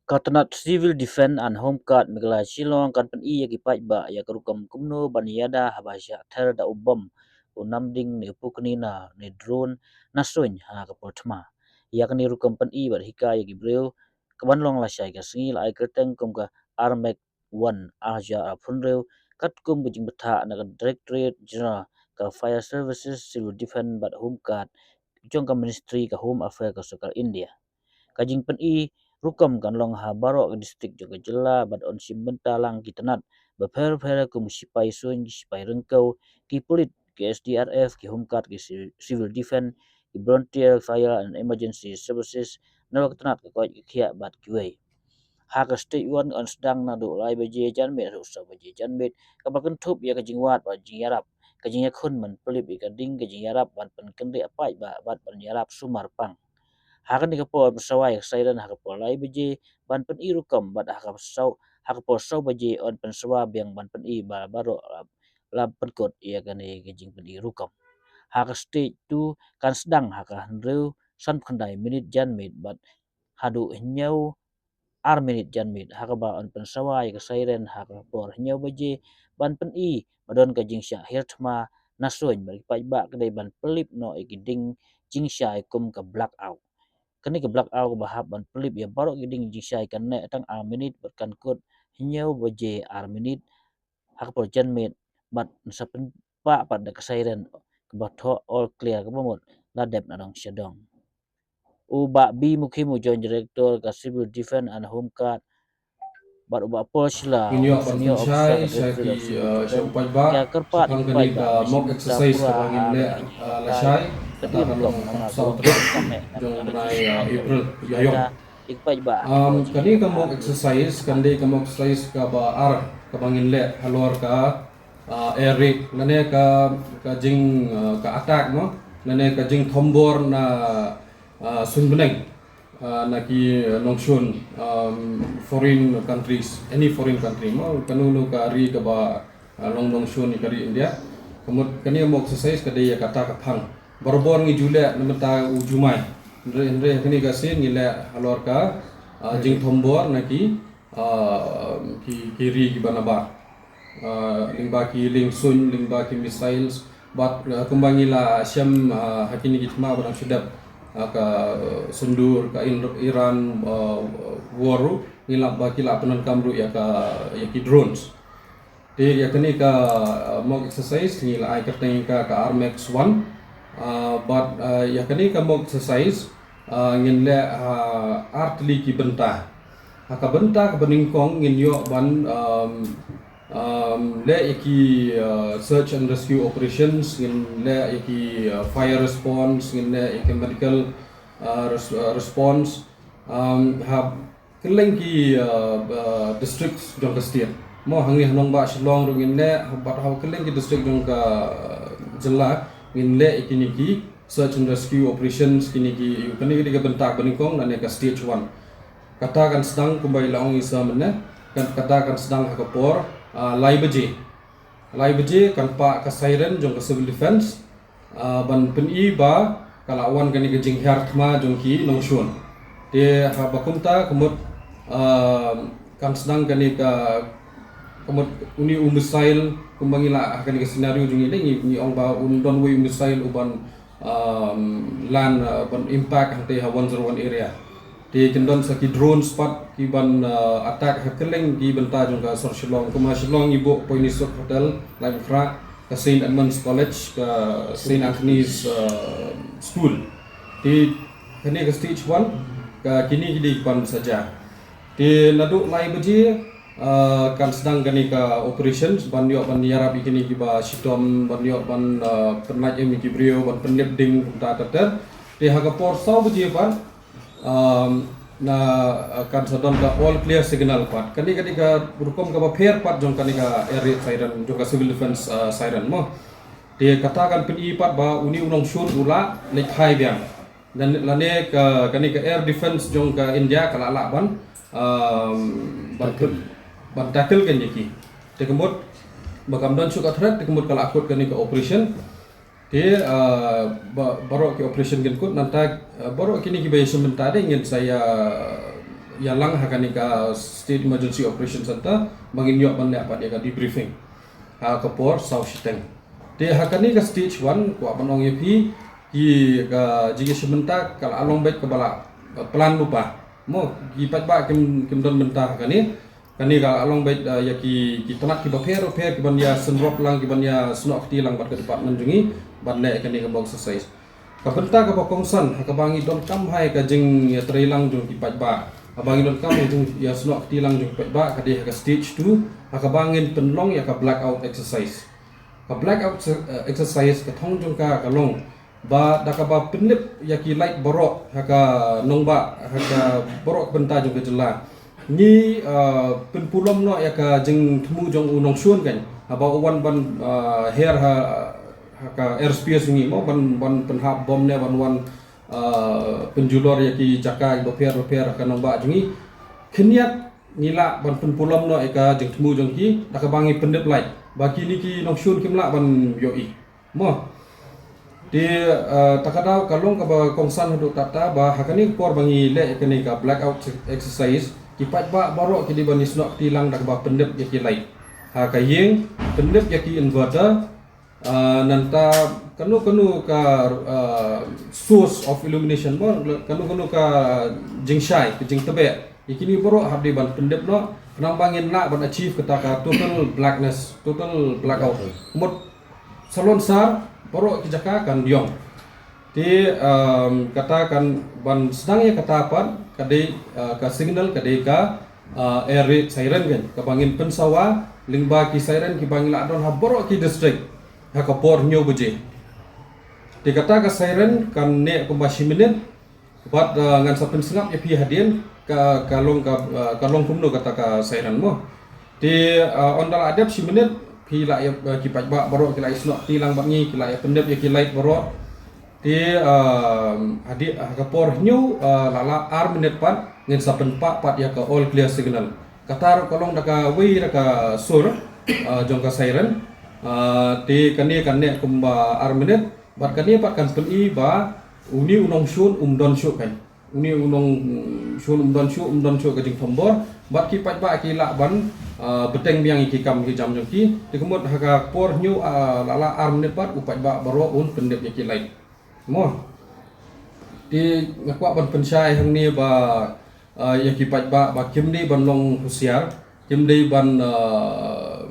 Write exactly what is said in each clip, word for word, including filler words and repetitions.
Ka tnat Civil Defence and Home Guard Meghalaya Shillong kan pyni ïa ki paidbah ïa ka rukom kumno ban ïada haba shah ther da u bom, u namding ne u pukni na ne drone na suiñ ha ka por thma. Ïa kane rukom pyni bad hikai ïa ki briew ka ban long lashai ka sngi la ai kyrteng kum ka Armec one arja arphew hynriew, katkum ka jingbthah na ka Directorate General ka Fire Services, Civil Defence bad Home Guard jong ka Ministry ka Home Affairs ka Sorkar India. Ka jingpyni rukom kan long ha baroh ka district jong ka jylla bad yn shim bynta lang ki tnat bapher bapher kum ki sipai suiñ, ki sipai ryngkew, ki pulit, ki S D R F, ki Home Guard, ki ci-, Civil Defence, ki Volunteer Fire and Emergency Services, na ka tnat ka koit ka khiah bad kiwei. Ha ka stage one yn sdang naduh lai baje janmiet haduh saw baje janmiet, kaba kynthup ïa ka jingwad bad jingïarap, ka jingïakhun ban pynlip ïa ka ding, ka jingïarap ban pynkyndit paidbah bad ban ïarap sumar pang. Ha kane ka por pynsawa ïa ka siren ha ka por lai baje ban pyni rukom bad ha ka saw, ha ka por saw baje yn pynsawa biang ban pyni ba baroh la pynkut ïa kane ka jingpyni rukom. Ha ka stage two kan sdang ha ka hynriew sanphew khyndai minit janmiet bad haduh hynñiew ar minit janmiet, ha kaba yn pynsawa ïa ka siren ha ka por hynñiew baje ban pyni ba don ka jingshah hiar thma na suiñ bad ki paidbah ka dei ban pynlip noh ïa ki ding jingshai kum ka blackout. Kane ka blackout kaba hap ban pynlip ïa baroh ki ding jingshai kan neh tang ar minit bad kan kut hynñiew baje ar minit ha ka por janmiet bad sa pynpah pat da ka siren kaba thoh all clear kaba mut la dep na dong sha dong. U Bah B Mukhim, u Joint Director ka Civil Defence and Home Guard, bad u Bah Paul Shylla, ngin ïoh ban pynshai sha ki, uh, sha u paidbah, ka kyrpad ïa ki paidbah ka mock exercise kaba ngin leh, uh, lashai, kata ka long saw tarik jong u bnai, uh, April ïa ïong. Ïa ki paidbah. Um, kane ka mock exercise kan dei ka mock exercise kaba ar kaba ngin leh halor ka, uh, air raid lane ka, ka jing, uh, ka attack, no, lane ka jingthombor na, uh, suiñ bneng, uh, na ki nongshun, um, foreign countries, any foreign country, mo, kano kano ka ri kaba, uh, long nongshun ïa ka ri India. Ka mut kane ka mock exercise ka dei ïa kata ka phang. Barabor ngi ju leh na mynta u jumai. Hynrei, hynrei kane ka sien ngi leh halor ka, ah, jingthombor na ki, ah, ki, ki ri kiba nabar. Ah, lyngba ki lieng suiñ, lyngba ki missiles. Bad, ah, kumba ngi la shem, ah, ha kine ki thma ba dang shu dep, ah, ka, ah, Sindoor, ka In-, Iran, ah, war ruh, ngi la ba ki la pyndonkam ruh ïa ka, ïa ki drones. Te ïa kane ka, uh, mock exercise ngi la ai kyrteng ïa ka, ka Armex one. Uh, bad, uh, ïa kane ka mock exercise, uh, ngin leh, uh, ar tylli ki bynta. Ha ka bynta kaba nyngkong ngin ïoh ban, um, um, leh ïa ki, uh, search and rescue operations, ngin leh ïa ki, uh, fire response, ngin leh ïa ki medical, uh, res-, uh, response. Um, ha kylleng ki, uh, uh, district jong ka state. Mo, hangne ha nongbah Shillong ruh ngin leh, bad ha kylleng ki district jong ka, uh, jylla ngin leh ïa kine ki search and rescue operations, kine ki, kane ka dei ka bynta ba nyngkong lane ka stage one. Kata kan sdang kumba i la ong i sa mynne, kan, kata kan sdang ha ka por, uh, lai baje. Lai baje kan pah ka siren jong ka civil defence, ah, ban pyni ba ka la wan kane ka jinghiar thma jong ki nongshun. Te haba kumta ka mut, ah, kan sdang kane ka, ka mut une u missile, kumba ngi la ha kane ka scenario jong ngi, ngi, ngi ong ba un don uwei u missile u ban, um, land, uh, ban impact hangtei ha one zero one area. Te kin don sa ki drones pat ki ban, uh, attack ha kylleng ki bynta jong ka sor Shillong. Kum ha Shillong i buh Poini Suk Hotel, Laitumkhrah, ka Saint Edmund's College, ka Saint Anthony's, uh, School. Te kane ka stage one, ka kine ki dei ki ban sa jia. Te naduh lai baje, ah, kan sdang kane ka operations, ban ïoh ban ïarap ïa kine kiba shitom, ban ïoh ban, ah, pynlait im ïa ki briew, ban pynlip ding kumta ter ter. Te ha ka por saw baje pat, um, na, ah, kan sa don ka all clear signal pat. Kane ka dei ka rukom kaba pher pat jong kane ka air raid siren, jong ka civil defence, ah, siren mo. Te kata kan pyni pat ba une u nongshun u la leit phai biang. Dan lane ka, kane ka air defence jong ka India ka la lah ban, um, ban tackle, ban tackle kan ïa ki. Te ka mut ba kam don shuh ka threat, te ka mut ka la kut kane ka operation. Te, uh, ba, baroh ki operation kin kut nangta, uh, baroh kine kiba ïashem bynta de ngin sa ïa, uh, ïalang ha kane ka State Emergency Operation Center ba ngin ïoh ban leh pat ïa ka debriefing ha ka por saw shiteng. Te ha kane ka stage one, kwah ban ong ïa phi, ki, ka jingïashim bynta ka la long beit kaba la, uh, plan lypa. Mo, ki paidbah kim, kim don bynta ha kane. Kane ka la long beit, uh, ïa ki, ki tnat kiba pher pher, ki ban ïa synrop lang, ki ban ïa snoh kti lang bad ka department jong ngi ban leh kane ka mock exercise. Ka bynta kaba kongsan ha kaba ngi donkam ha ka jingïatreilang jong ki paidbah, ha kaba ngi donkam ha ka jingïasnoh kti lang jong ki paidbah, ka dei ha ka stage two, ha kaba ngin pynlong ïa ka blackout exercise. Ka blackout se-, eh, exercise, ka thong jong ka ka long ba da kaba pyndep ïa ki light baroh ha ka nongbah, ha ka baroh ka bynta jong ka jylla. Ngi, uh, pynpulom noh ïa ka jingthmu jong u nongshun kan, haba u wan ban, uh, her ha, ha ka airspace ngi mo, ban, ban pynhap bom ne ban wan, uh, pynjulor ïa ki jaka kiba pher bapher ha ka nongbah jong ngi. Khyndiat ngi lah ban pynpulom noh ïa ka jingthmu jong ki da kaba ngi pyndep light, ba kine ki nongshun kim lah ban ïohi. Mo. Te, uh, ta ka daw ka long kaba kongsan haduh katta ba ha kane ka por ba ngi leh ïa kane ka blackout exercise, ki paidbah baroh ki dei ban ïasnoh kti lang da kaba pyndep ïa ki light ha ka ïing, pyndep ïa ki inverter, uh, nangta kano kano ka, uh, source of illumination mo, kano kano ka jingshai, ka jingtbeh. Ïa kine baroh hap dei ban pyndep noh, khnang ba ngin lah ban achieve kata ka total blackness, total blackout. Mut salonsar baroh ki jaka kan ïong. Te, um, kata kan ban sdang ïa kata pat, ka dei, uh, ka signal, ka dei ka, uh, air raid siren kan, kaba ngin pynsawa lyngba ki siren kiba ngi la don ha baroh ki district ha ka por hynñiew baje. Te kata ka siren kan neh kumba shi minit, bad, uh, ngan sa pynsngap ïa phi hadien ka, ka long ka, uh, ka long kumno kata ka siren mo. Te, uh, ynda la dep shi minit, phi lah ïa, uh, ki paidbah baroh ki lah ïasnoh kti lang bad ngi, ki lah ïa pyndep ïa ki light baroh. Te, uh, hadien, uh, ka por hynñiew, uh, la lah ar minit pat ngin sa pynpah pat ïa ka all clear signal. Kata ruh ka long da kawei da ka sur, uh, jong ka siren. Uh, te kane kan neh kumba ar minit. Bad kane pat kan pyni ba une u nongshun um don shuh kan. Une u nongshun um don shuh, um don shuh ka jingthombor. Bad ki paidbah ki lah ban, ah, bteng biang ïa ki kam ki jam jong ki. Te ka mut ha ka por hynñiew, ah, la lah ar minit pat u paidbah baroh un pyndep ïa ki light. Mo. Te nga kwah ban pynshai hangne ba, ah, ïa ki paidbah ba kim dei ban long husiar. Kim dei ban, ah,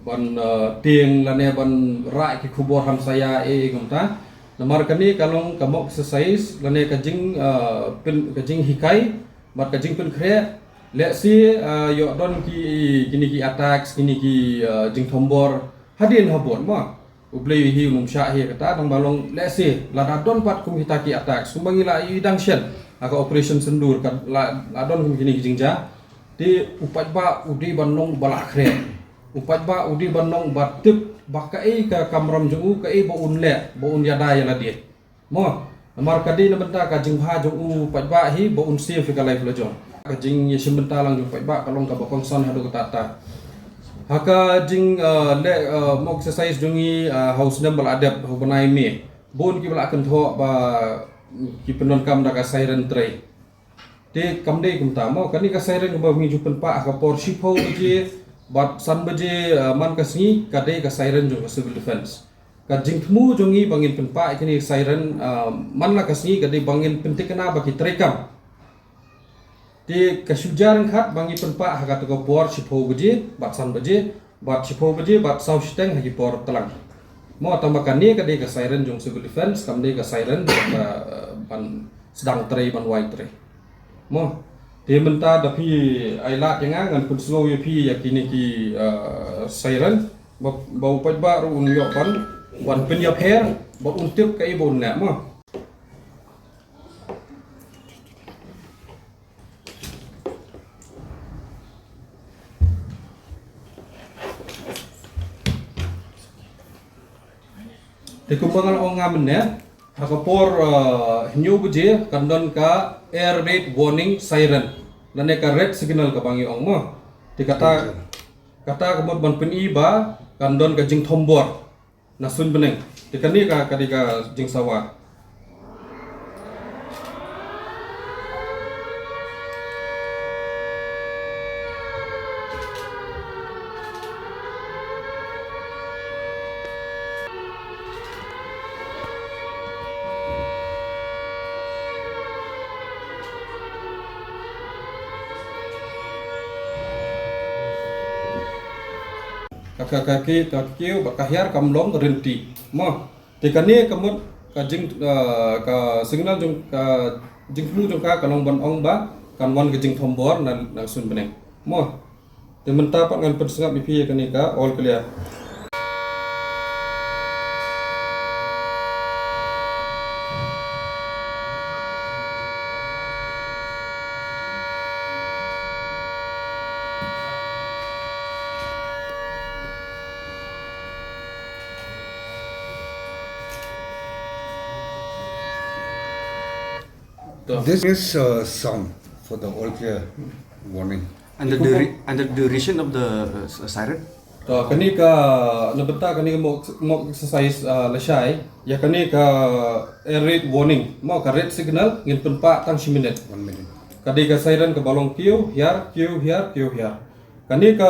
ban, ah, tieng lane ban rah ki khubor hamsaïa eh kumta. Namar kane ka long ka mock exercise lane ka jing, ah, pyn, ka jinghikai bad ka jingpynkhreh. Lehse, ah, ïoh don ki, kine ki attacks, kine ki, ah, jingthombor hadien habud mo. U Blei hi um shah hi kata, tang ba long lehse lada don pat kum kita ki attacks, kumba ngi la ïohi dang shen ha ka Operation Sindoor, ka la, la don kum kine ki jingjia. Te u paidbah u dei ban long ba la khreh. U paidbah u dei ban long ba tip ba kaei ka kamram jong u, kaei ba un leh, ba un ïada ïa lade. Mo, namar ka dei na bynta ka jingbha jong u paidbah hi ba un save ïa ka life la jong. Ka jingïashim bynta lang jong u paidbah ka long kaba kongsan haduh katta katta. Ha ka jing, eh, leh, eh, mock exercise jong ngi, eh, ha u snem ba la dep, ha u bnai May, bun kiba la kynthoh ba ki pyndonkam da ka siren trei. Te kam dei kumta mo, kane ka siren kaba ngi ju pynpah ha ka por shiphew baje bad san baje, eh, man ka sngi, ka dei ka siren jong ka Civil Defence. Ka jingthmu jong ngi ba ngin pynpah ïa kane ka siren, eh, man la ka sngi, ka dei ba ngin pynthikna ba ki treikam. Te ka shu jia ryngkat ba ngi pynpah ha kata ka por shiphew baje bad san baje bad shiphew baje bad saw shiteng ha ki por tlang. Mo, tang ba kane ka dei ka siren jong Civil Defence, kam dei ka siren ba, eh, ban sdang trei, ban wai trei. Mo, te mynta da phi ai lad ïa nga, ngan pynsngew ïa phi ïa kine ki, eh, siren ba, ba u paidbah ruh un ïoh ban, ban pynïapher, ba un tip kaei ba un leh mo. Te kumba nga la ong nga mynne, ha ka por, eh, hynñiew baje kan don ka air raid warning siren lane ka red signal kaba ngi ong mo. Te kata, kata ka mut ban pyni ba kan don ka jingthombor na suiñ bneng. Te kane ka, ka dei ka jingsawa. Ka ka ka ki ka kiew bad ka hiar kam long rynti. Mo. Te kane ka mut ka jing ah, ka signal jong ka jingthmu jong ka ka long ban ong ba kan wan ka jingthombor na na sun bneng. Mo. Te mynta pat ngan pynsngap ïa phi ïa kane ka all clear. This is a sound for the all clear warning. And the dura- and the duration of the uh, s- siren? To kane ka na bynta kane ka mock, mock exercise uh, lashai ïa kane ka air raid warning mo ka red signal ngin pynpah tang shi minit. One minute. Ka dei ka siren kaba long kiew hiar kiew hiar kiew hiar. Kane ka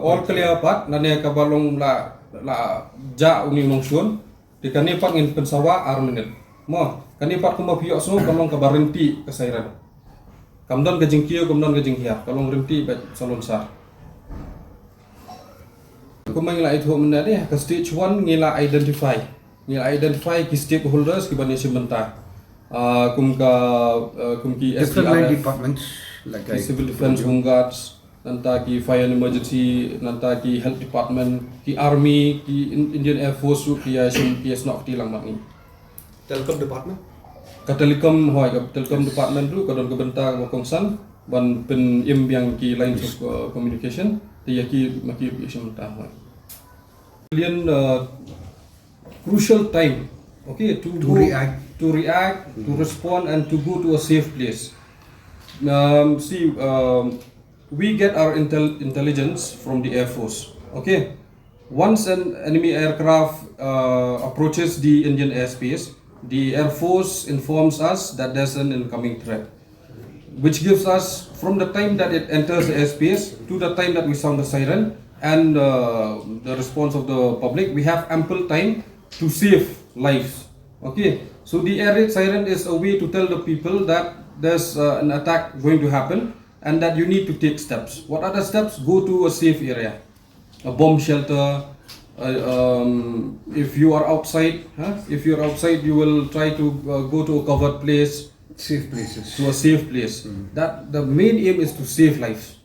all clear pat lane kaba long la la ja uni nongshun. Te kane pat ngin pynsawa ar minit. Mo, kane pat kumba phi ïohsngew ka long kaba rynti ka siren. Kam don ka jingkiew kam don ka jinghiar ka long rynti bad salonsar. Kumba ngi la ithuh mynne dei ka stage one ngi la identify. Ngi la identify ki stakeholders kiba ngi shim bynta. Ah, kum ka ah, kum ki Different line S D R F, departments like ki I civil defense, home guards, nangta ki fire and emergency, nangta ki health department, ki army, ki In- Indian Air Force ruh ki ïa shim ki ïa snoh kti lang ma ngi. Telecom department? Ka telecom hoi ka telecom department ruh ka don ka bynta kaba kongsan ban pyn-im biang ki lines of uh, communication. Te ïa ki ma ki ïa shim bynta hoi. Lian uh, crucial time, okay, to, to go, react, to react, to respond and to go to a safe place. Um, see, um, we get our intel- intelligence from the Air Force. Okay, once an enemy aircraft uh, approaches the Indian airspace, the Air Force informs us that there's an incoming threat, which gives us from the time that it enters the airspace to the time that we sound the siren and uh, the response of the public, we have ample time to save lives. Okay, so the air raid siren is a way to tell the people that there's uh, an attack going to happen and that you need to take steps. What are the steps? Go to a safe area, a bomb shelter. Uh, um, if you are outside, huh? If you are outside, you will try to uh, go to a covered place, safe places, to a safe place. That the main aim is to save lives.